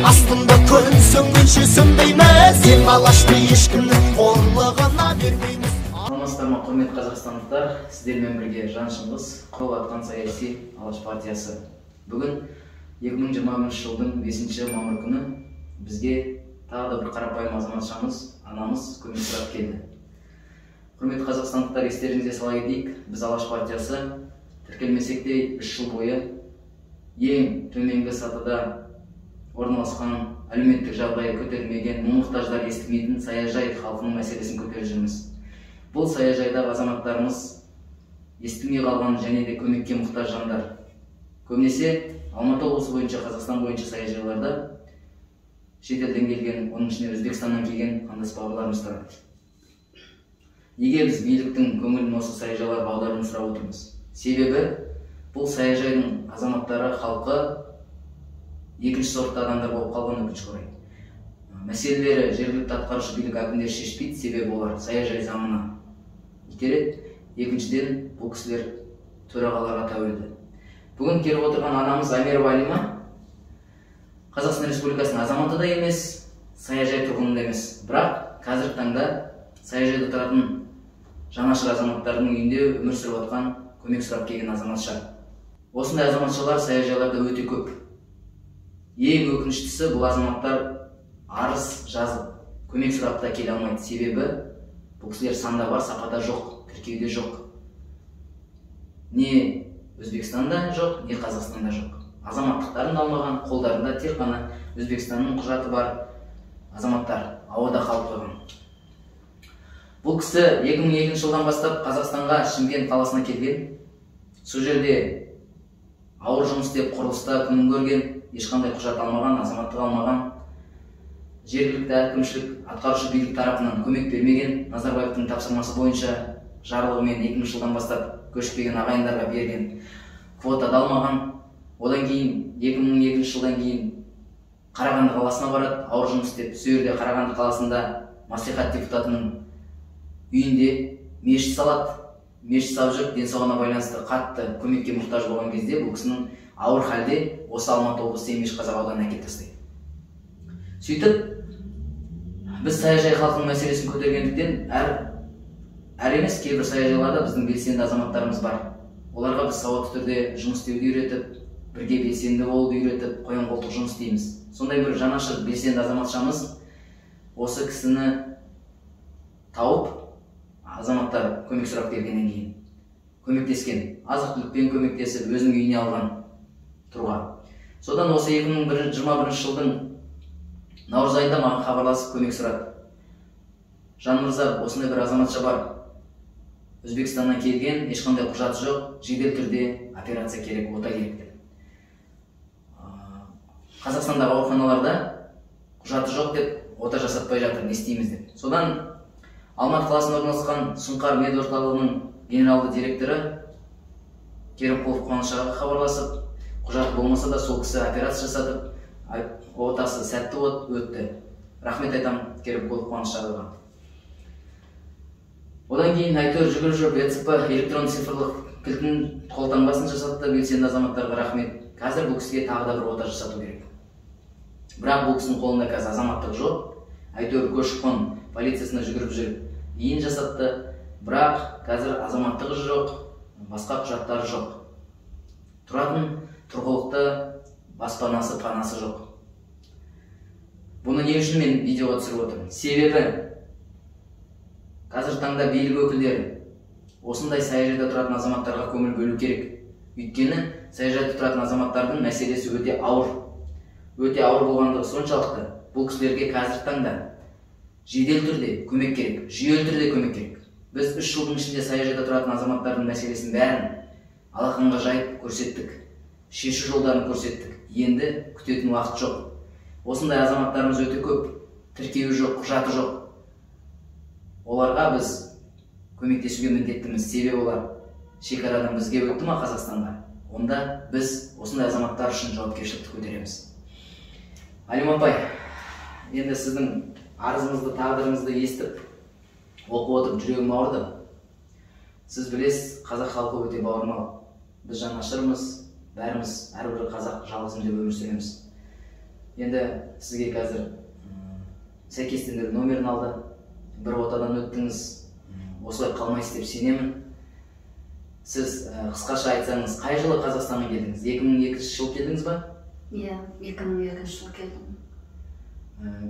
Астында күн сөнгенше сөнбейміз, ел Алашты ешкімнің қорлығына бермейміз. Саламатсыздар ма, құрметті қазақстандықтар, сіздермен бірге Жан Шыңғыс, құрып атқан саяси Алаш партиясы. Бүгін 2021 жылдың 5 мамыр күні бізге тағы да бір қарапайым азаматшамыз, анамыз көмек сұрап келді. Құрметті қазақстандықтар, естеріңізге сала кетейік, біз Алаш партиясы тіркелмесек те 3 жыл бойы ең төменгі сатыда орналасқан, әлеуметтік жағдайы көтерілмеген, мұң-мұқтаждар естімейтін саяжай халқының мәселесін көтеріп жүрміз. Бұл саяжайдағы азаматтарымыз естімей қалған және де көмекке мұқтаж жандар. Көбінесе Алматы облысы бойынша, Қазақстан бойынша саяжайларда шетелден келген, оның ішінде Өзбекстаннан келген қандас бауырларымыз тұрады. Неге біз биліктің көңілін осы саяжайларға аударуын сұрап отырмыз? Себебі бұл саяжайдың азаматтары, халқы екінші сортты адамдар болып қалған, өкінішке орай. Мәселелері жергілікті атқарушы билік әкімдері шешпейді, себебі олар саяжай заңына итереді. Екіншіден, бұл кісілер төрағаларға тәуелді. Бүгін келіп отырған анамыз Амирова Алима Қазақстан Республикасының азаматы да емес, саяжай тұрғыны да емес. Бірақ қазіргі таңда саяжайда тұратын жанашыр азаматтардың үйінде өмір сүріп жатқан, көмек сұрап келген азаматша. Осындай азаматшалар саяжайларда өте көп. Ең өкініштісі, бұл азаматтар арыз жазып, көмек сұрап та келе алмайды. Себебі бұл кісілер санда бар, сапада жоқ, тіркеуде жоқ. Не Өзбекстанда жоқ, не Қазақстанда жоқ. Азаматтықтарын алмаған, қолдарында тек қана Өзбекстанның құжаты бар азаматтар ауада қалып қойған. Бұл кісі 2002 жылдан бастап Қазақстанға, Шымкент қаласына келген. Сол жерде ауыр жұмыс істеп, құрылыста күнін көрген, ешқандай құжат алмаған, азаматтық алмаған, жергілікті әкімшілік атқарушы билік тарапынан көмек бермеген, Назарбаевтың тапсырмасы бойынша жарлығымен 2000 жылдан бастап көшіп келген ағайындарға берген квота да алмаған. Одан кейін 2002 жылдан кейін Қарағанды қаласына барады, ауыр жұмыс істеп. Сол жерде Қарағанды қаласында мәслихат депутатының үйінде мешіт салады. Мешіт салып жүріп, денсаулығына байланысты қатты көмекке мұқтаж болған кезде бұл кісінің ауыр халде осы Алматы облысы Еңбекшіқазақ ауданына әкеліп тастайды. Сөйтіп біз саяжай халқының мәселесін көтергендіктен әр емес, кейбір саяжайларда біздің белсенді азаматтарымыз бар. Оларға біз сауатты түрде жұмыс істеуді үйретіп, бірге белсенді болуды үйретіп, қоян қолтық жұмыс істейміз. Сондай бір жанашыр белсенді азаматшамыз осы кісіні тауып, азаматтар көмек сұрап келгеннен кейін көмектескен, азық-түлікпен көмектесіп, өзінің үйіне алған тұруға. Содан осы 2021 жылдың наурыз айында маған хабарласып көмек сұрады. Жан мырза, осындай бір азаматша бар, Өзбекстаннан келген, ешқандай құжаты жоқ, жедел түрде операция керек, ота керек деп. Қазақстандағы ауруханаларда құжаты жоқ деп ота жасатпай жатыр, не істейміз деп. Содан Алматы қаласында орналасқан Сұңқар мед орталығының генералды директоры Керімқұлов Қуаныш ағаға хабарласып, құжаты болмаса да сол кісі операция жасатып, отасы сәтті өтті. Рахмет айтам Керімқұлов Қуаныш ағаға. Одан кейін әйтеуір жүгіріп жүріп ЭЦП электронды цифрлық кілтін қолтаңбасын жасатты, белсенді азаматтарға рахмет. Қазір бұл кісіге тағы да бір ота жасату керек. Бірақ бұл кісінің қолында қазір азаматтық жоқ. Әйтеуір көші-қон полициясына жүгіріп жүріп иін жасатты, бірақ қазір азаматтығы жоқ, басқа құжаттары жоқ. Тұратын тұрғылықты баспанасы, панасы жоқ. Бұны не үшін мен видеоға түсіріп отырмын? Себебі қазір таңда билік өкілдері осындай саяжайда тұратын азаматтарға көңіл бөлу керек. Өйткені саяжайда тұратын азаматтардың мәселесі өте ауыр. Өте ауыр болғандығы соншалықты, бұл кісілерге қазір таңда жедел түрде көмек керек, жүйелі түрде көмек керек. Біз 3 жылдың ішінде саяжайда тұратын азаматтардың мәселесін бәрін алақанға жайып көрсеттік, шешу жолдарын көрсеттік. Енді күтетін уақыт жоқ. Осындай азаматтарымыз өте көп, тіркеуі жоқ, құжаты жоқ. Оларға біз көмектесуге міндеттіміз. Себебі олар шекарадан бізге өтті ма Қазақстанға, онда біз осындай азаматтар үшін жауапкершілікті көтереміз. Алима апай, енді сіздің арызыңызды, тағдырыңызды естіп, оқып отырып жүрегім ауырды. Сіз білесіз, қазақ халқы өте бауырмал. Біз жанашырмыз, бәріміз, әрбір қазақ жалғызым деп өмір сүреміз. Енді сізге қазір сәйкестендіру номерін алды, бір отадан өттіңіз, осылай қалмайсыз деп сенемін. Сіз қысқаша айтсаңыз, қай жылы Қазақстанға келдіңіз? 2002 жылы келдіңіз ба? Иә, 2002 жылы келдім.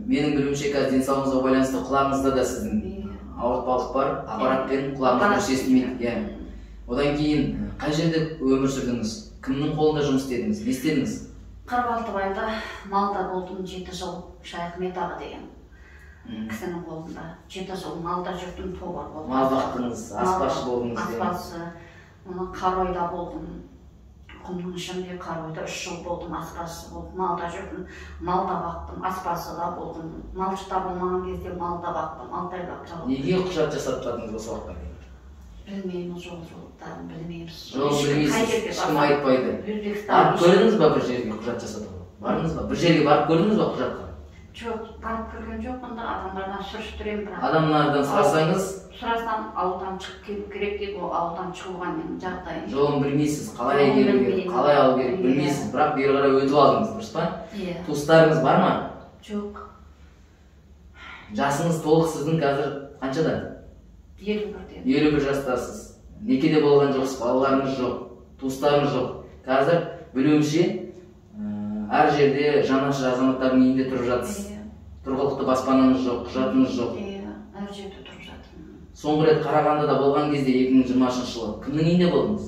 Менің білуімше, қазір денсаулығыңызға байланысты құлағыңызда да сіздің ауыртпалық бар, аппаратпен құлағыңыз дұрыс естімейді. Иә. Одан кейін қай жерде өмір сүрдіңіз? Кімнің қолында жұмыс істедіңіз? Не істедіңіз? 46 байда малда болдым 7 жыл, Шаяхмет аға деген кісінің қолында. 7 жыл малда жүрдім, повар болдым. Мал бақтыңыз, аспазшы болдыңыз. Аспазшы. Қаройда болдым. Құмның ішінде Қаройда 3 жыл болдым, аспазшы болып, малда жүрдім, мал да бақтым, аспазшы да болдым. Малшы да болмаған кезде мал да бақтым, 6 айлап жауып. Неге құжат жасатпадыңыз осы уақытқа дейін? Білмеймін, жол-жолдарын білмейміз. Жолын Қай білмейсіз, жерге ешкім барсам, айтпайды. Өзбекстан. Барып көрдіңіз ба бір жерге құжат жасатуға? Бардыңыз ба? Бір жерге барып көрдіңіз ба құжатқа? Жоқ, барып көрген жоқпын да, адамдардан сұрыштырамын бірақ. Адамдардан сұрасаңыз, Сұрасам, ауылдан шығып келу керек дейді, ол ауылдан шығуға менің жағдайым жоқ. Жолын білмейсіз, қалай Жолын келу керек, білмеймін. Қалай алу керек, Иә. білмейсіз, бірақ бері қарай өтіп алдыңыз, дұрыс па? Иә. Туыстарыңыз бар ма? Жоқ. Жасыңыз толық сіздің қазір қаншада? 51-де. 51 жастасыз. Некеде болған жоқсыз, балаларыңыз жоқ, туыстарыңыз жоқ. Қазір білуімше, әр жерде жанашыр азаматтардың үйінде тұрып жатсыз. Иә. Тұрғылықты баспанаңыз жоқ, құжатыңыз жоқ. Иә, әр жерде тұрып жатырмын. Соңғы рет Қарағандыда болған кезде 2020 жылы кімнің үйінде болдыңыз?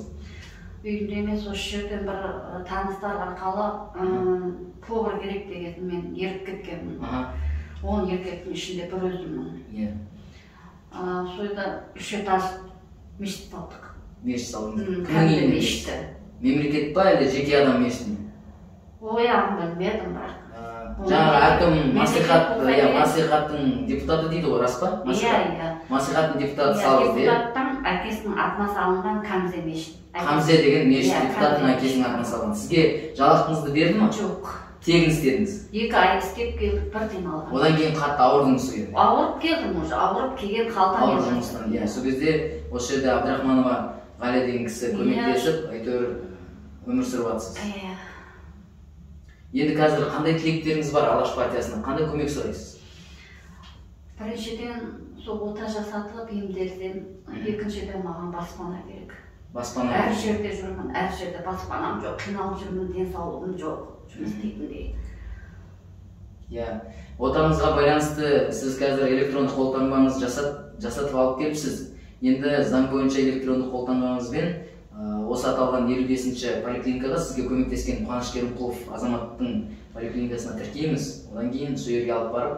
Үйімде емес, осы жерден бір таныстар арқылы повар керек деген, мен еріп кеткенмін. 10 еркектің ішінде бір өзіммін. Сол жерде үш этаж мешіт салдық. Мешіт салдыңыз. Кімнің Кәдімгі үйінде? Мешітті. Мемлекет па, әлде жеке адам мешіті ме? Ояғын білмедім бірақ. Жаңағы әкім, Мемлекет маслихат, болса иә, керек. Маслихаттың депутаты дейді ғой, рас па? Иә, Маслихат. иә. Маслихаттың депутаты Иә, салды, иә? депутаттың әкесінің атына салынған Камзе мешіт. Хамзе деген мешіт Иә, депутаттың Хамзе әкесінің мешіті. атына салған. Сізге жалақыңызды берді ма? Жоқ. Тегін істедіңіз. 2 ай істеп келдік, бір ден алған. Одан кейін қатты ауырдыңыз сол жерде. Ауырып келдім уже, ауырып келген қалдан Ауыр енді. жұмыстан, иә. Сол кезде осы жерде Абдрахманова Ғалия деген кісі Иә. көмектесіп, әйтеуір өмір сүріп жатсыз. Иә. Енді қазір қандай тілектеріңіз бар Алаш партиясынан? Қандай көмек сұрайсыз? Біріншіден, сол ота жасатып емделсем, екіншіден, маған баспана керек. Баспана. Әр жерде жүрмін, әр жерде баспанам жоқ, қиналып жүрмін, денсаулығым жоқ, жұмыс істейтіндей. Иә. Отаңызға байланысты сіз қазір электрондық қолтаңбаңызды жасатып алып келіпсіз. Енді заң бойынша электрондық қолтаңбаңызбен осы аталған 55-ші поликлиникаға, сізге көмектескен Қуаныш Керімқұлов азаматтың поликлиникасына тіркейміз. Одан кейін сол жерге алып барып,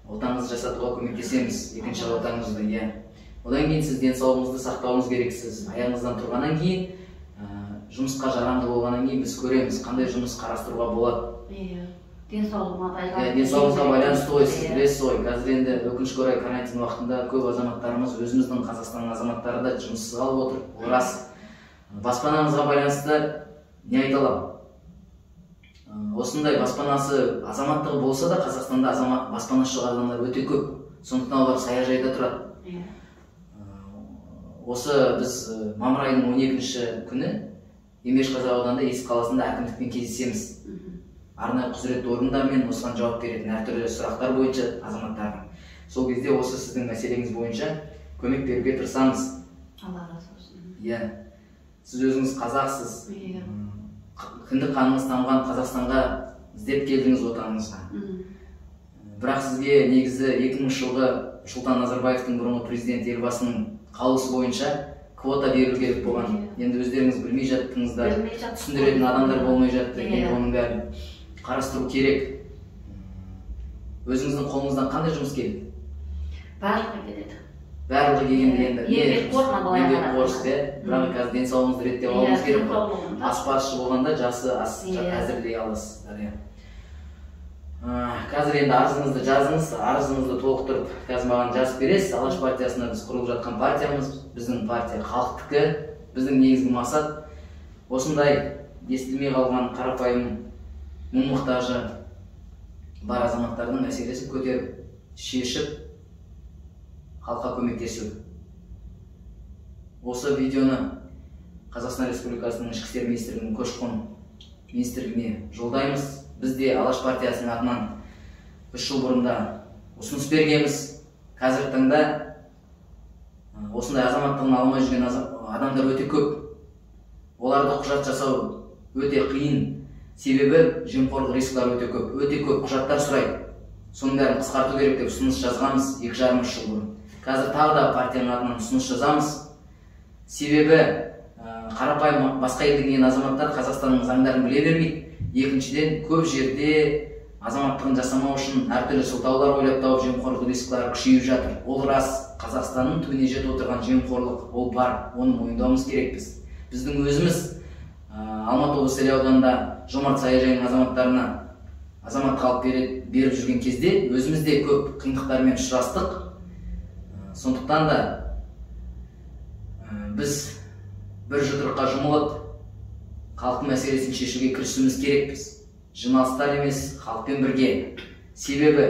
отаңызды жасатуға көмектесеміз. Екінші отаңызды, иә. Одан кейін сіз денсаулығыңызды сақтауыңыз керексіз. Аяғыңыздан тұрғаннан кейін, жұмысқа жарамды болғаннан кейін біз көреміз, қандай жұмыс қарастыруға болады. Иә. Денсаулығыма байланысты. Иә, денсаулығыңызға байланысты ғой, сіз Иә. білесіз ғой. Қазір енді өкінішке орай карантин уақытында көп азаматтарымыз, өзіміздің Қазақстанның азаматтары да жұмыссыз қалып отыр. Ол рас. Баспанаңызға байланысты не айта аламын? Осындай баспанасы, азаматтығы болса да, Қазақстанда азамат баспанасы жоқ адамдар өте көп. Сондықтан олар саяжайда тұрады. Иә. Осы біз мамыр айының 12 күні Еңбекшіқазақ ауданында, Есік қаласында әкімдікпен кездесеміз. Арнайы құзыретті органдармен, осыған жауап беретін әртүрлі сұрақтар бойынша азаматтардың. Сол кезде осы сіздің мәселеңіз бойынша көмек беруге тырысамыз. Алла разы болсын. Иә. Сіз өзіңіз қазақсыз. Иә. Кіндік қаныңыз тамған Қазақстанға іздеп келдіңіз, отаныңызға. Бірақ сізге негізі 2000 жылғы Нұрсұлтан Назарбаевтың, бұрынғы президент, Елбасының қаулысы бойынша квота беру керек болған. Енді өздеріңіз білмей жаттыңыздар. Білмей жаттық. Түсіндіретін адамдар болмай жатты. Иә. Енді оның бәрін қарастыру керек. Өзіңіздің қолыңыздан қандай жұмыс келеді? Барлығы келеді. Барлығы келгенде енді не? Еңбекқор ма, былай Еңбекқорсыз, иә. Бірақ қазір денсаулығыңызды реттеп алуыңыз керек қой. Денсаулығым. Аспазшы болғанда жақсы ас әзірлей аласыздар, иә. Қазір енді арызыңызды жазыңыз, арызыңызды толықтырып қазір маған жазып бересіз. Алаш партиясына, біз құрылып жатқан партиямыз, біздің партия халықтікі. Біздің негізгі мақсат осындай естілмей қалған қарапайым мұң мұқтажы бар азаматтардың мәселесін көтеріп, шешіп, халыққа көмектесу. Осы видеоны Қазақстан Республикасының Ішкі істер министрлігінің, көші қон министрлігіне жолдаймыз. Біз де Алаш партиясының атынан 3 жыл бұрында ұсыныс бергенбіз. Қазіргі таңда осындай азаматтығын алмай жүрген адамдар өте көп. Оларды құжат жасау өте қиын. Себебі жемқорлық рискілері өте көп, өте көп құжаттар сұрайды. Соның бәрін қысқарту керек деп ұсыныс жазғанбыз 2,5 жыл бұрын. Қазір тағы да партияның атынан ұсыныс жазамыз. Себебі қарапайым басқа елден келген азаматтар Қазақстанның заңдарын біле бермейді. Екіншіден, көп жерде азаматтығын жасамау үшін әртүрлі сылтаулар ойлап тауып, жемқорлық рискілері күшейіп жатыр. Ол рас, Қазақстанның түбіне жетіп отырған жемқорлық ол бар, оны мойындауымыз керекпіз. Біздің өзіміз Алматы облысы Іле ауданында Жомарт саяжайының азаматтарына азаматтық алып беріп жүрген кезде өзіміз де көп қиындықтармен ұшырастық. Сондықтан да біз бір жұдырыққа жұмылып, халықтың мәселесін шешуге кірісуіміз керекпіз. Жиналыстар емес, халықпен бірге. Себебі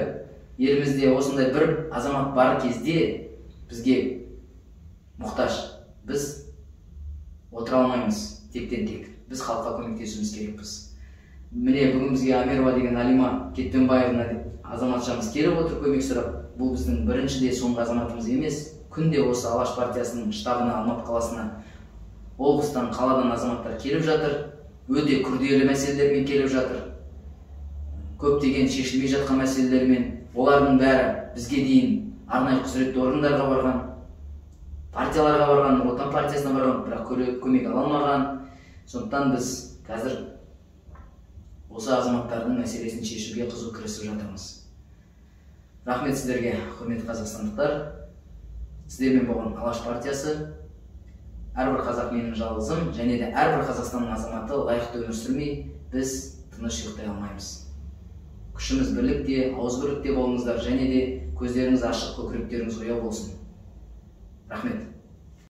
елімізде осындай бір азамат бар кезде бізге мұқтаж. Біз отыра алмаймыз тектен тек. Біз халыққа көмектесуіміз керекпіз. Міне, бүгін бізге Амирова деген Алима Кетпенбаевна азаматшамыз келіп отыр көмек сұрап. Бұл біздің бірінші де соңғы азаматымыз емес. Күнде осы Алаш партиясының штабына, Алматы қаласына облыстан, қаладан азаматтар келіп жатыр. Өте күрделі мәселелермен келіп жатыр. Көптеген шешілмей жатқан мәселелермен. Олардың бәрі бізге дейін арнайы құзыретті органдарға барған, партияларға барған, Нұр Отан партиясына барған, бірақ көмек ала алмаған. Сондықтан біз қазір осы азаматтардың мәселесін шешуге қызу кірісіп жатырмыз. Рахмет сіздерге, құрметті қазақстандықтар. Сіздермен болған Алаш партиясы. Әрбір қазақ менің жалғызым, және де әрбір Қазақстанның азаматы лайықты өмір сүрмей, біз тыныш ұйықтай алмаймыз. Күшіміз бірлікте, ауызбірлікте болыңыздар, және де көздеріңіз ашық, көкіректеріңіз ояу болсын. Рахмет.